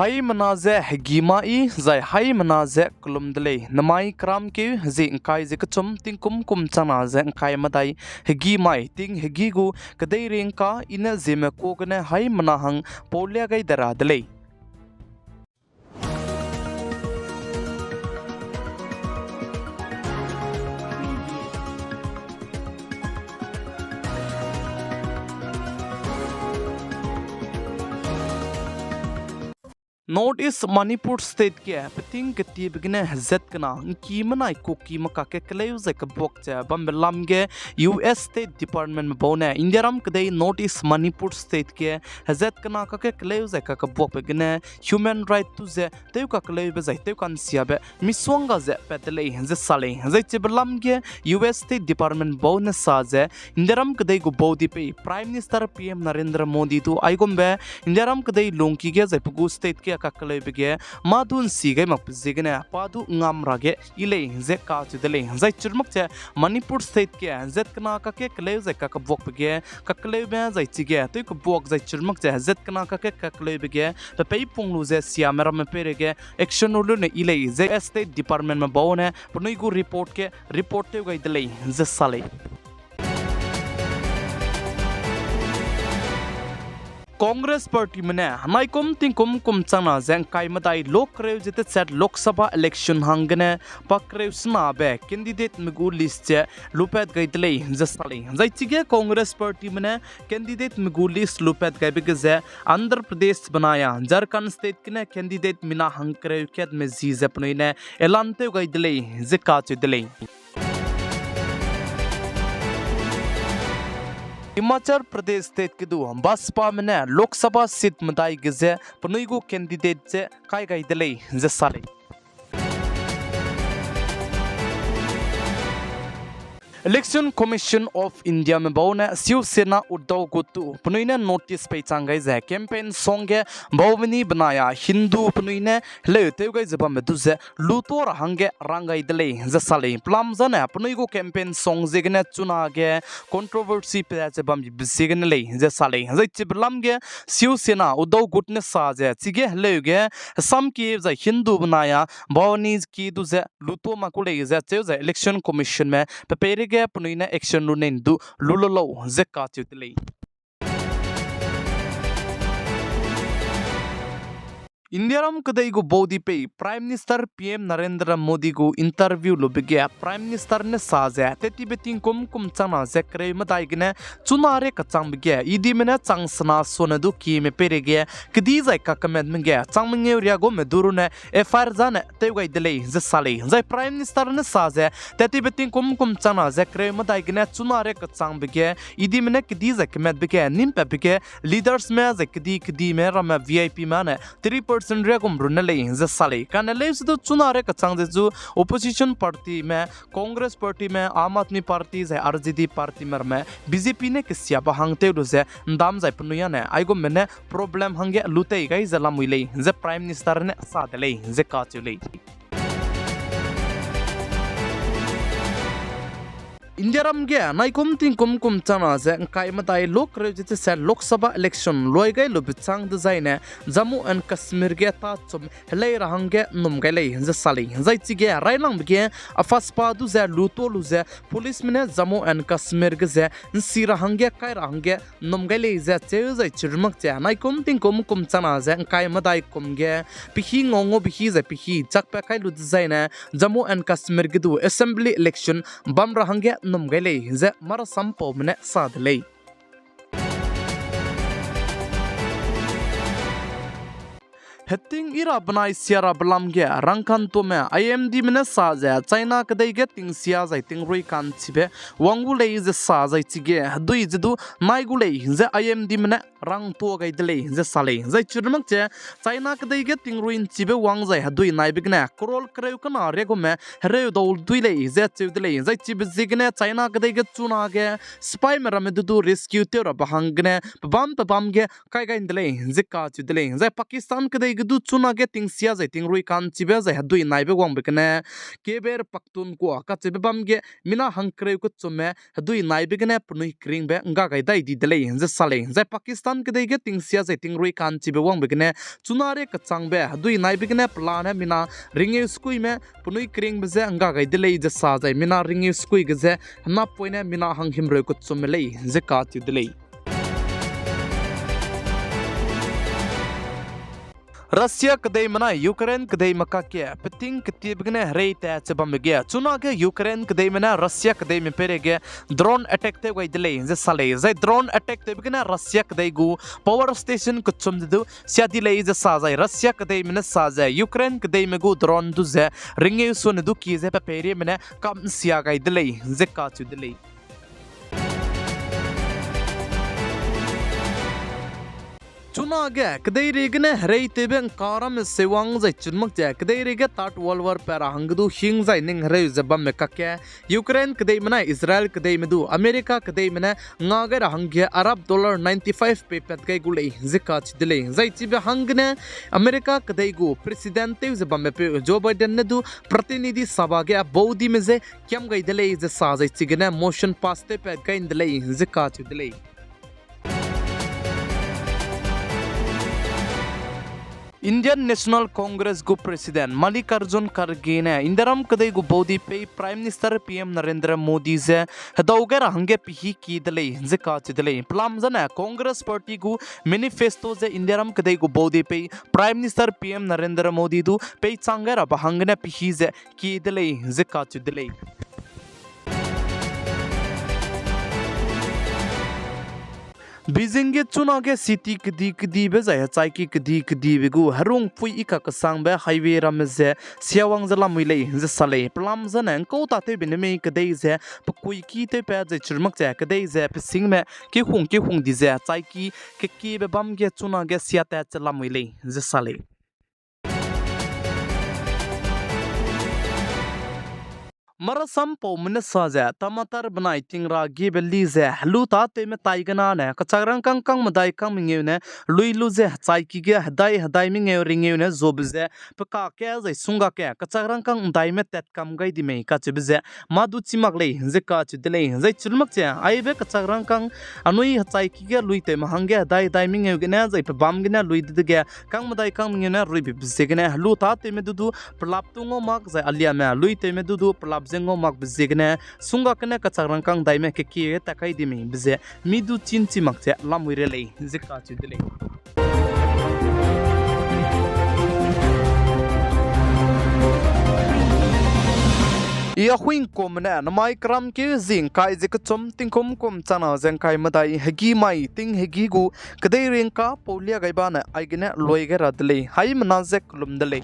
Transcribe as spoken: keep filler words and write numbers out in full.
Haimena ze hegî mai, zai haimena ze kelum de lei. Nemai keramkeu zi ngkai ze kechum tingkum kum changna ze ngkai medai hegî mai ting hegî gu kedei ringka i ne Zeme ka gene haimena hang paulia gai de ra de lei. North East Manipur State ge peting ketiebe gene hezat kena ngki menai kuki mekak ge keleu zai kebuak ze bambe lam ge U S State Departmentme bau ne Indiaram kedei North East Manipur State ge hezat kena kakge keleu zai kakebuakbe gene human right tu ze tew kakeleube zai tew kansiabe misongga ze pat de lei ze sa lei. Zai chibe lam ge U S State Department bau ne sa ze Indiaram kedei gu baudi pei Prime Minister P M Narendra Modi du aigumbe Indiaram kedei lungki ge zai pe gu state ge kakeleube ge mâ du nsi gai makbe ziegene pa du ngam ra ge yi lei ze kacheu de lei. Zai chirumak ze Manipur State ge hezat kena kakge keleu zai kakebuakbe ge kakeleube zai chige tew kebuak zai chirumak ze hezat kena kakge kakeleube ge pe peipung lu ze siame ramme peireige action lu lune yi lei ze State Departmentme bau ne penui gu report ge report tew gai de lei ze sa lei. Congress Partyme ne naikum tingkum kum changna ze ngkai medai lokreu ze tesat Lok Sabha election hanggene pakreu senabe candidateme gu list ze lupat gai de lei ze sa lei. Zai chige Congress Partyme ne candidateme gu list lupat gaibe ge ze Andhra Pradesh benai a Jharkhand State gene candidate mina hangkereu katme zi ze penui ne elan tew gai de lei ze kacheu de lei. Himachal Pradesh State ge du Bhajpame ne Lok Sabha seat medai ge ze penui gu candidate ze kai gai de lei ze sa lei. Election Commission of Indiame bau ne Shiv Sena Uddhav Gut tu penui ne notice peichang gai ze campaign song ge Bhavani benai a Hindu penui ne heleu tew gai ze bambe du ze luto ra hangge rang gai de lei ze sa lei. Pelam zane penui gu campaign song ziegene chunage controversy pe ze bambe ziegene lei ze sa lei. Zai chibe lam ge Shiv Sena Uddhav Gut ne sa ze chige heleu ge hesam ki zai Hindu benai a Bhavani ki du ze luto mak ku lei ze cheu zai Election Commissionme pe peireige penui ne action lu nei du lu lo lau ze kacheu de lei. Indiaram kedei gu baudi pei Prime Minister P M Narendra Modi gu interview lube ge Prime Minister ne sa ze tettibe tingkum kum changna ze kereu medai gene chuna re kachangbe ge idime ne chang sena sone du kime peireige kedi zai kakemetme ge chang mengeu riagaume du ru ne F I R zane tew gai de lei ze sa lei. Zai Prime Minister ne sa ze tettibe tingkum kum changna ze kereu medai gene chuna re kachangbe ge idime ne kedi zai kemetbe ge nimpatbe ge leadersme zai kedi kedime ramme V I Pme ne three percent riagum runne lei ze sa lei. Kane leuse du chuna re kachang ze zu opposition partyme, Congress partyme, Aam Aadmi Party zai R J D partyme ramme B J P ne kesiabe hang tew lu ze ndam zai penui ane aigumme ne problem hangge lu tei gai ze lamui lei ze Prime Minister ne sa de lei ze kacheu lei. Indiaram ge naikum tingkum kum changna ze ngkai medai lokreu ze tese Lok Sabha election luai gai lube chang dezaine Jammu and Kashmir ge tachum helei ra hangge nnum gai lei ze sa lei. Zai chige railangbe ge AFSPA du ze luto lu ze policeme ne Jammu and Kashmir ge ze nsi ra hangge kai ra hangge nnum gai lei ze cheu zai chirumak ze naikum tingkum kum changna ze ngkai medai kum ge pehî ngau ngau pehî zai pehî chakpat kai lu dezaine Jammu and Kashmir ge du assembly election bam ra hangge nnum gai lei ze marasampaume ne sa de lei. Heting i ra benai sia rabe lam ge rangkantome I M Dme ne sa ze China kedei ge tingsia zai tingrui ka'nchibe wang gu lei ze sa zai chige hedui ze du nai gu lei ze I M Dme ne rangtuâ gai de lei ze sa lei. Zai chirumak ze China kedei ge tingrui ’nchibe wang zai hedui naibe gene crore kereu kena riagume hereu dau dui lei ze cheu de lei. Zai chibe ziegene China kedei ge chunage sipaime ramme du du rescue tew rabe hanggene pebâm pebâm ge kai gai ’nde lei ze kacheu de lei. Zai Pakistan kedei ge du chunage tingsia zai tingrui ka'nchibe zai hedui naibe wangbe gene Khyber Pakhtunkhwa kacheube bam ge mina hangkereu kechumme hedui naibe gene penui keringbe ’ngga gai dai di de lei ze sa lei. Zai Pakistan Iran kedei ge tingsia zai tingrui ka'nchibe wangbe gene, chuna rie kechangbe hedui naibe gene pelane mina ringeu sekuime penui keringbe je ngga gai de lei ze sa zai mina ringeu sekui ge ze henappoine mina hang himreu kechumme lei ze kacheu de lei. Russia kedeime nai Ukraine kedeime kakge peting ketiebe gene herei tat che bambe ge, chunage Ukraine kedeime ne Russia kedeime peireige drone attack tew gai de lei ze sa lei. Zai drone attack tewbe gene Russia kedei gu power station kechum de du sia di lei ze sa zai Russia kedeime ne sa ze Ukraine kedeime gu drone du ze ringeu sone du kie ze pe peirime ne kam sia gai de lei ze kacheu de lei. Chunage kedeirei gene hereitewbe ngka ramme seuwang zai chunmak ze kedeirei ge Third World War pa ra hangge du hing zai ning hereu ze bamme kakge, Ukraine kedeime nai Israel kedeime du America kedeime ne nga gai ra hangge Arab dollar ninety-five peipat gai gu lei ze kacheu de lei. Zai chibe hanggene America kedei gu President tew ze bambepeu Joe Biden ne du Pratinidhi Sabha ge baudime je kiam gai de lei ze sa zai chigene motion pass tewpat gai de lei ze kacheu de lei. Indian National Congress gu President Mallikarjun Kharge ne Indiaram kedei gu baudi pei Prime Minister P M Narendra Modi ze hedau gai ra hangge pehî kie de lei ze kacheu de lei. Pelam zane Congress Party gu manifesto ze Indiaram kedei gu baudi pei Prime Minister P M Narendra Modi du peichang gai rabe hanggene pehî ze kie de lei ze kacheu de lei. Beijing ge chunage city kedi kedibe zai hechaiki kedi kedibe gu herung pui i kakesangbe highway ramme ze siawang ze lamui lei ze sa lei. Pelam zane ngkau tatewbe ne mei kedei ze pekuiki tewpat zai chirmak ze kedei ze pesingme kehung kehung di ze hechaiki kekiebe bam ge chunage siatat ze lamui lei ze sa lei. Marasam paume ne sa ze, tamatar benai tingra giebe li ze, helu tâtewme tai gena ne, kechak rangkâng kang medai kang mengeu ne, lui lu ze, hechaiki ge hedai hedai mengeu ringeu ne, zobe ze, pe kake zai sunggake, kechak rangkâng ndaime tat kam gai di mei kacheube ze, mâ du chî mak lei, ze kacheu de lei, zai chilmak ze, aibe kechak rangkâng, anui hechaiki ge luitewme hangge hedai hedai mengeu gene, zai pe bâm gene lui de dege, kang medai kang mengeu ne ruibe ziegene, helu tâtewme du du, pelap tu ngau mak, zai aliame, luitewme du du, pelap ze ngau makbe ziegene, sunggakene kechak rangkâng ndaime kekie ge tat kai di mei be ze, mi du chî nchi mak ze lamui re lei, ze kacheu de lei. I Ahuingkumme ne, namai keram keu zi ngkai ze kechum tingkum kum changna ze ngkai medai hegî mai ting hegî gu, kedeirei ngka pau lia gai bane aigene lui gai ra de lei, haimena ze kelum de lei.